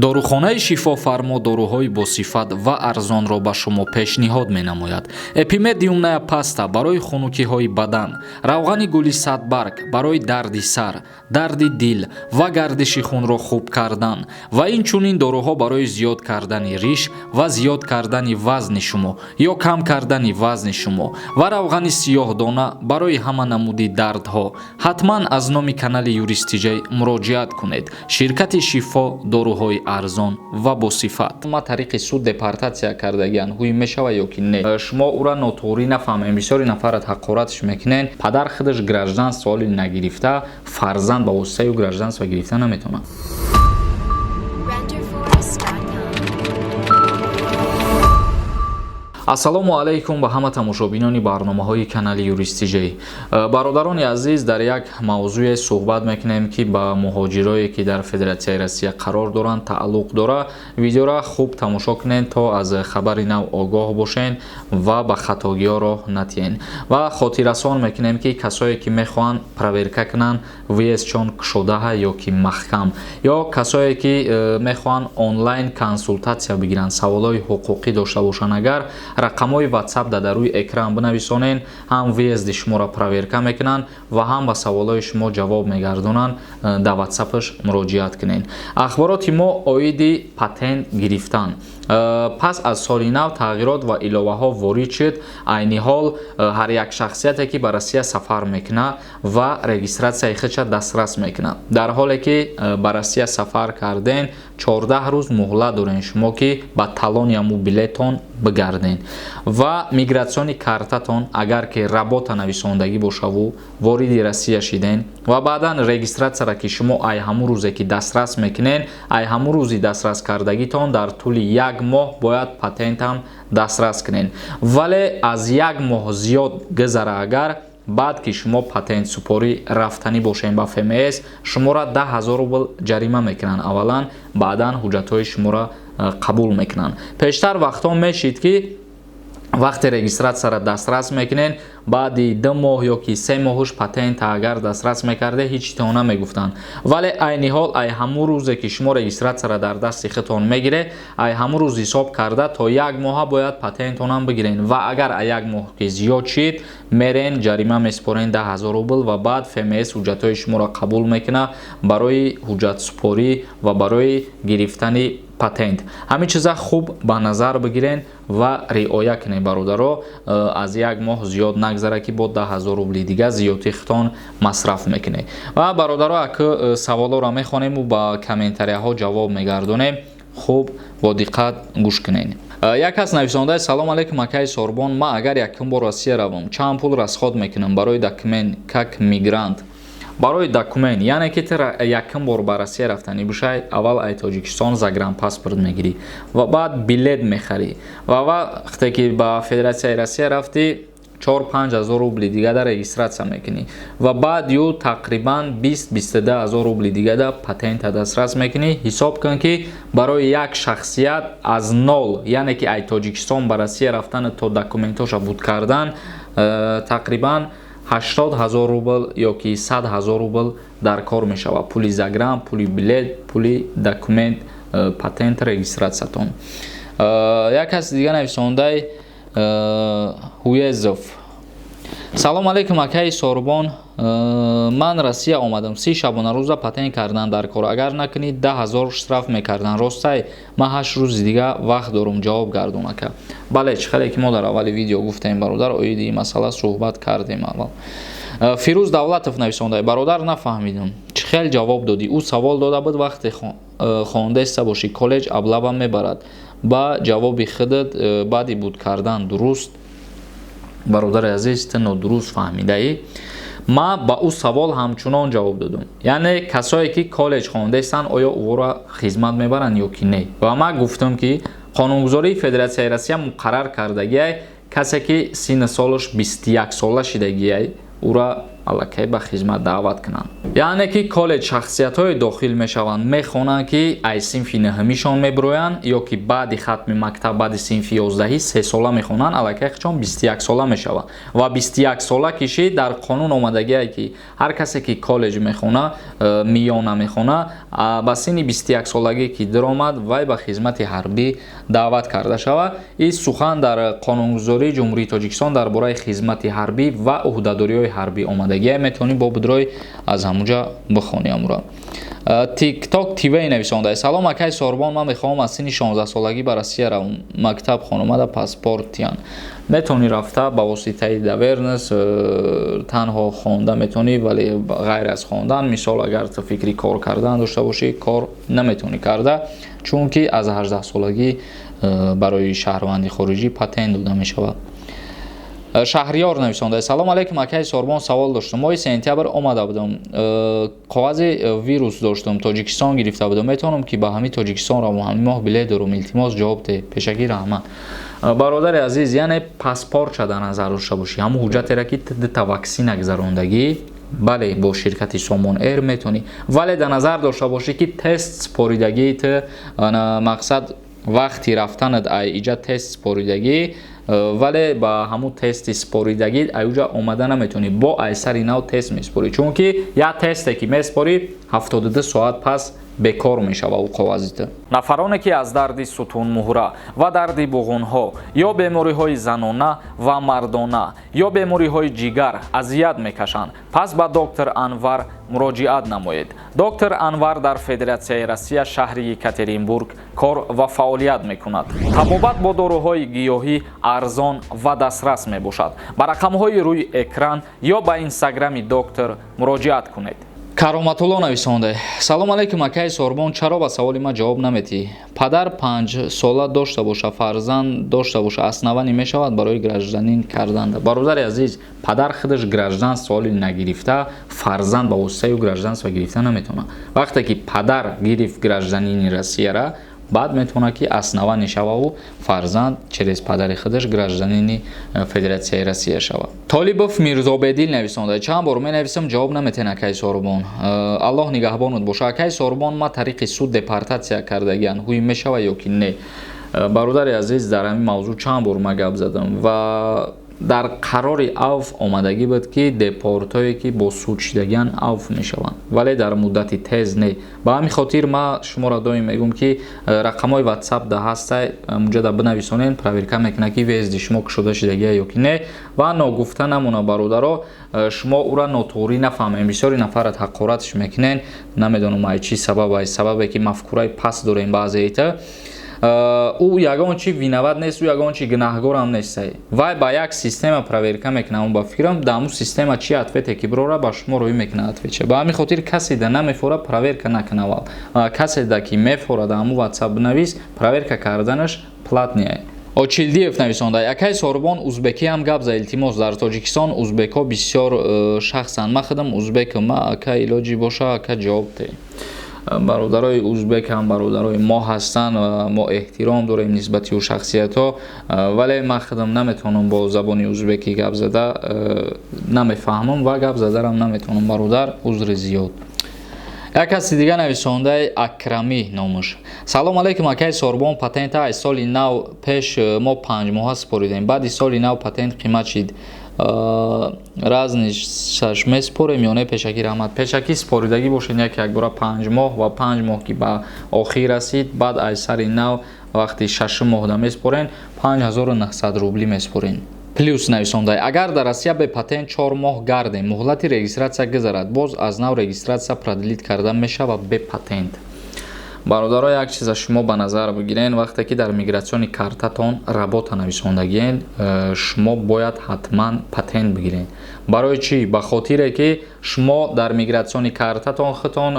Дорухонаи Шифофармо доруҳои босифат ва арзонро ба шумо пешниҳод менамояд. Эпимедиумная паста барои хунукиҳои бадан, равғани гули садбарг барои дарди сар, дарди дил ва гардиши хунро хуб кардан ва инчунин доруҳо барои зиёд кардани риш ва зиёд кардани вазни шумо ё кам кардани вазни шумо ва равғани сиёҳдона барои ҳама намуди дардҳо. Ҳатман аз номи канали Юристиҷай муроҷиат кунед. Ширкати Шифо, доруҳои арзон ва босифат. Ма тариқи суд депортатсия кардагиан, ҳуй мешава ё ки не? Шумо ӯра нотуғрӣ нафаҳмем. Бисёри нафарат ҳақоратш мекунен. Падар худаш гражданство оли нагирифта, фарзанд ба воситаи ӯ гражданство гирифта наметавонад. Renderforest.com. Ассалому алайкум ба ҳама тамошобинони барномаҳои канали Юристиҷей. Бародарони азиз, дар як мавзӯе суҳбат мекунем, ки ба муҳоҷирое, ки дар Федератсияи Россия қарор доранд, тааллуқ дора. Видеора хуб тамошо кунед, то аз хабари нав огоҳ бошен ва ба хатогиҳо роҳ натиҳен. Ва хотиррасон мекунем, ки касое, ки мехоҳанд проверка кунанд, въездшон кушодаҳа ё ки маҳкам, ё касое, ки мехоҳанд онлайн консултатсия бигиранд, саволҳои ҳуқуқӣ дошта бошанд, агар рақамҳои WhatsApp дар рӯи экран бинависонен, ҳам въезди шуморо проверка мекунанд ва ҳам ба саволҳои шумо ҷавоб мегардонанд. Дар WhatsAppаш муроҷиат кунед. Ахбороти мо оиди патент гирифтан. Пас аз соли нав тағйирот ва иловаҳо ворид шуд. Айни ҳол ҳар як шахсияте, ки ба Россия сафар мекунад ва регистратсияи худша дастрас мекунад, дар ҳоле ки ба Россия сафар карден, 14 рӯз муҳлат дорен шумо, ки ба талон яму билетон бигарден ва миграционный картатон агар ки работа нависондагӣ бошаву вориди Россия шиден ва баъдан регистратсияра, ки шумо ай ҳамун рӯзе ки дастрас мекунен, ай ҳамун рӯзи дастрас кардагитон дар тӯли як моҳ бояд патентам дастрас кунен. Вале аз як моҳ зиёд гузара агар, баъд ки шумо патентсупорӣ рафтанӣ бошед ба ФМС, шуморо 10 000 рубл ҷарима мекунанд аввалан, баъдан ҳуҷҷатҳои шуморо қабул мекунанд. Пештар вақтҳо мешид, ки вақте регистратсияро дастрас мекунен, баъди 2 моҳ ё ки 3 моҳуш патента агар дастрас мекарде, ҳеҷ намегуфтанд. Вале айни ҳол ай ҳамун рӯзе ки шумо регистратсияро дар дасти худтон мегире, ай ҳамун рӯз ҳисоб карда то як моҳа бояд патентонам бигирен. Ва агар ай як моҳ ки зиёд шид, мерен, ҷарима месупорен 10 000 рубл ва баъд ФМС ҳуҷҷатҳои шуморо қабул мекунад барои ҳуҷҷатсупорӣ ва барои гирифтани патент. Ҳамин чиза хуб ба назар бигирен ва риоя кунед, бародаро. Аз як моҳ зиёд нагзара, ки бо 10 000 рубли дига зиёдтӣ худтон масраф мекунед. Ва бародаро, ака, саволҳоро мехонему ба комментарияҳо ҷавоб мегардонем. Хуб бо диққат гӯш кунед. Як кас нависонда: «Салом алейкум, акаи Сорбон. Ман агар якум бор Россия равам, чанд пул расход мекунам барои документ как мигрант?» Барои документ, яъне ки ту якум бор ба Россия рафтанӣ бошай, аввал ай Тоҷикистон загранпаспорт мегирӣ ва баъд билет мехарӣ ва вақте ки ба Федератсияи Россия рафтӣ, 4-5 ҳазор рубли дига да регистратсия мекунӣ ва баъд ю тақрибан 20-22 ҳазор рубли дига да патента дастрас мекунӣ. Ҳисоб кун, ки барои як шахсият аз нол, яъне ки ай Тоҷикистон ба Россия рафтан то документҳоша буд кардан, тақрибан 80 000 рубл ё ки 100 000 рубл дар кор мешавад: пули загран, пули билет, пули документ, патент, регистратсиятон. Як каси дига нависондай, Ҳуезов: «Салом алейкум, акаи Сорбон. Ман Россия омадам, 30 шабонарӯза патент кардан дар кор, агар накунӣ, 10 000 штраф мекардан, ростай? Ман 8 рӯзи дига вақт дорум, ҷавоб гардон, ака». Бале, чӣ хеле ки мо дар аввали видео гуфтем, бародар, оиди ин масъала суҳбат кардем аввал. Фирӯз Давлатов нависонда: «Бародар, нафаҳмидам, чӣ хел ҷавоб додӣ. Ӯ савол дода буд, вақте хондаиста бошӣ, коллеҷ облава мебарад. Ба ҷавоби худат баъди буд кардан дуруст?» Бародари азиз, ту нодуруст фаҳмидаӣ. Ман ба ӯ савол ҳамчунон ҷавоб додам, яъне касое ки коллеҷ хондаистанд, оё ӯро хизмат мебаранд ё ки не. Ва ман гуфтам, ки қонунгузории Федератсияи Россия муқаррар кардагиай, касе ки синну солаш 21 сола шидагиай, ӯра Аллакай ба хизмат даъват кунанд. Яъне ки коллеҷ шахсиятҳое дохил мешаванд, мехонанд, ки ай синфи нӯҳумишон мебироянд ё ки баъди хатми мактаб, баъди синфи 11-ҳӣ 3 сола мехонанд, аллакай чон 21 сола мешаванд. Ва 21 сола киши дар қонун омадагие, ки ҳар касе ки коллеҷ мехона, миёна мехона, ба синни 21 солагӣ ки даромад, вай ба хизмати ҳарбӣ даъват карда шавад. Ин сухан дар қонунгузории Ҷумҳурии Тоҷикистон дар бораи хизмати ҳарбӣ ва ӯҳдадориҳои ҳарбӣ омадагие. Метавонӣ бо будрой аз ҳамуҷа бихонӣ амура. Тикток ТВ нависонда: «Салом, акай Сорбон, ман мехоҳам аз синни 16 солагӣ ба Россия равам, мактаб хонумада паспорт тиян». Метавонӣ рафта, ба воситаи доверенность танҳо хонда метавонӣ, вале ғайр аз хондан, мисол, агар ту фикри кор кардан дошта бошӣ, кор наметавонӣ карда, чунки аз 18 солагӣ барои шаҳрванди хориҷӣ патент дода мешавад. Шаҳриёр нависонда: «Салом алейкум, акаи Сорбон, савол доштам. Моҳи сентябр омада будам, коғази вирус доштам, Тоҷикистон гирифта будам. Метавонам ки ба ҳамин Тоҷикистон равам? Ҳамин моҳ билет дорам, илтимос, ҷавоб деҳ. Пешакӣ раҳмат». Бародари азиз, яъне паспортша дар назар дошта бошӣ, ҳамун ҳуҷҷатеро, ки дута ваксина гузарондагӣ, бале, бо ширкати Сомон Эйр метавонӣ, вале дар назар дошта бошӣ, ки тест супоридагии ту, мақсад, вақти рафтанат ай иҷа тест супоридагӣ, вале ба ҳамун тести супоридагӣ аюҷа омада наметавонӣ, бо ай сари нав тест месупорӣ, чунки як тесте ки месупорӣ, 72 соат пас бекор мешава ӯ коғази ту. Нафароне ки аз дарди сутунмуҳра ва дарди буғунҳо ё бемориҳои занона ва мардона ё бемориҳои ҷигар азият мекашанд, пас ба доктор Анвар муроҷиат намоед. Доктор Анвар дар Федератсияи Россия, шаҳри Екатеринбург кор ва фаъолият мекунад. Табобат бо доруҳои гиёҳӣ арзон ва дастрас мебошад. Ба рақамҳои рӯи экран ё ба инстаграми доктор муроҷиат кунед. Кароматулло нависонда: «Салом алейкум, акаи Сорбон, чаро ба саволи ман ҷавоб наметиҳӣ? Падар 5 сола дошта боша, фарзанд дошта боша, основание мешавад барои гражданин кардан?» Бародари азиз, падар худаш гражданство ҳоли нагирифта, фарзанд ба воситаи ӯ гражданство гирифта наметавонад. Вақте ки падар гирифт гражданини Россияра, баъд метавонад, ки основание шававу фарзанд через падари худаш гражданини Федератсияи Россия шавад. Толибов Мирзобедил нависонда: «Чанд бор менависам, ҷавоб наметен, акаи Сорбон, Аллоҳ нигаҳбонат боша. Акаи Сорбон, ма тариқи суд депортатсия кардагиан, ҳуй мешава ё ки не?» Бародари азиз, дар ҳамин мавзӯъ чанд бор ма гап задам ва дар қарори авф омадагӣ буд, ки депортҳое, ки бо суд шидагиан, авф мешаванд, вале дар муддати тез не. Ба ҳамин хотир ма шуморо доим мегӯм, ки рақамҳои Ватсап да ҳастай, муҷада бинависонен, проверка мекунад, ки въезди шумо кушода шидагия ё ки не. Ва ногуфта намона, бародаро, шумо ӯра нотуғрӣ нафаҳмем. Бисёри нафарат ҳақоратш мекунен, намедонам ай чӣ сабаб, ай сабабе ки мафкураи паст дорем баъзеита. Ӯ ягон чи виноват нест, ӯ ягон чи гунаҳгорам нестай. Вай ба як система проверка мекунад, ба фикрам, дар ҳамун система чи ответе ки бирора, ба шумо роҳӣ мекунад ответча. Ба ҳамин хотир касе да намефора, проверка накунад. Аввал касе да ки мефора, дар ҳамун Ватсап бинавис, проверка карданаш платный. Очилдиев нависонда: «Акай Сорбон, узбекӣ ҳам гап за, илтимос. Дар Тоҷикистон узбекҳо бисёр шахсанд. Ман худам узбекам, ма ака, илоҷӣ боша, ака, ҷавоб деҳ». Бародарои узбек ҳам бародарои мо ҳастанд ва мо эҳтиром дорем нисбати ӯ шахсиятҳо, вале ман худам наметавонам бо забони узбекӣ гап зада, намефаҳмам ва гап задарам наметавонам, бародар, узри зиёд. Як каси дига нависондаи, Акрамӣ номуш: «Салом алейкум, акаи Сорбон, патента аз соли нав пеш мо 5 моҳа супоридем. Баъди соли нав патент қимат шид, разницаш месупорем ё не? Пешакӣ раҳмат». Пешакӣ супоридагӣ бошед як якбора 5 моҳ ва 5 моҳ ки ба охир расид, баъд аз сари нав вақти шашум моҳда месупорен, 5900 рубли месупорен. Плюс нависонда: «Агар дар Россия бе патент 4 моҳ гардем, муҳлати регистратсия гузарад, боз аз нав регистратсия продлить карда мешавад бе патент?» Бародаро, як чиза шумо ба назар бигирен: вақте ки дар миграционный картатон работа нависондагиен, шумо бояд ҳатман патент бигирен. Барои чӣ? Ба хотире ки Шумо дар миграционный картатон худтон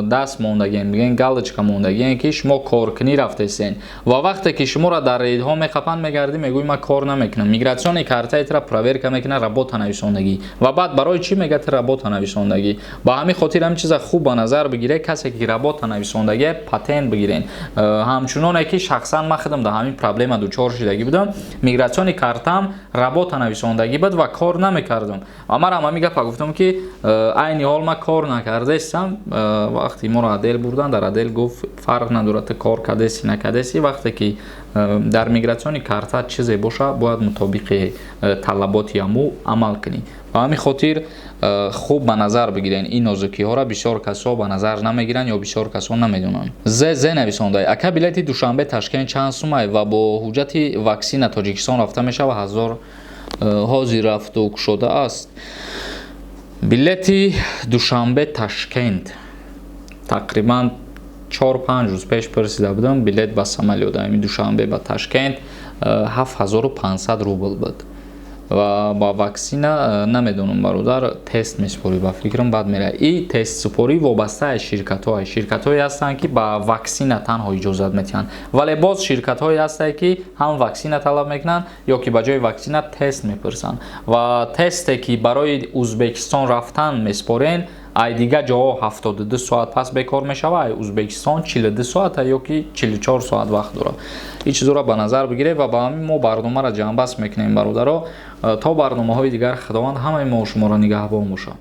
даст мондагиен, мегӯен, галочка мондагиен, ки шумо коркунӣ рафтесен. Ва вақте ки шуморо дар рейдҳо меқапанд, мегардӣ, мегӯӣ, ман кор намекунам. Миграционный картаи тура проверка мекунад, работа нависондагӣ. Ва баъд барои чӣ мега ту работа нависондагӣ? Ба ҳамин хотир ҳамин чиза хуб ба назар бигире. Касе ки работа нависондагӣ, патент бигирен. Ҳамчуноне ки шахсан ман худам дар ҳамин проблема дучор шудагӣ будам, миграционный картам работа нависондагӣ буд ва кор намекардам. Ва манам ҳамин гапа гуфтам, ки айни ҳол ман кор накардаистам. Вақте моро отдел бурдан, дар отдел гуфт, фарқ надорад, ту кор кардеси, накардеси, вақте ки дар миграционный карта чизе боша, бояд мутобиқи талаботи ҳамӯ амал кунӣ. Ба ҳамин хотир хуб ба назар бигирен ин нозукиҳоро. Бисёр касо ба назар намегиранд ё бисёр касо намедонанд. З з нависонда: ака, билети Душанбе Ташкент чанд сумай ва бо ҳуҷҷати ваксина Тоҷикистон рафта мешава? Ҳазор ҳозир рафту кушодааст. Билети Душанбе Ташкент тақрибан 4-5 рӯз пеш пурсида будам. Билет ба самолёт ами Душанбе ба Ташкент 7500 рубл буд. Ва ба ваксина намедонам, бародар, тест месупорӣ, ба фикрам, баъд мера. И тестсупорӣ вобаста аз ширкатҳое. Ширкатҳое ҳастанд, ки ба ваксина танҳо иҷозат медиҳанд, вале боз ширкатҳое ҳастанд, ки ҳам ваксина талаб мекунанд ё ки ба ҷои ваксина тест мепурсанд. Ва тесте ки барои Узбекистон рафтан месупорен, ай дигар ҷоҳо 72 соат пас бекор мешавад, ай Узбекистон 42 соата ё ки 44 соат вақт дорад. Ин чизҳоро ба назар бигиред. Ва ба ҳамин мо барномаро ҷамъбаст мекунем, бародаро. То барномаҳои дигар Худованд ҳамаи мо шуморо нигаҳбон бошад.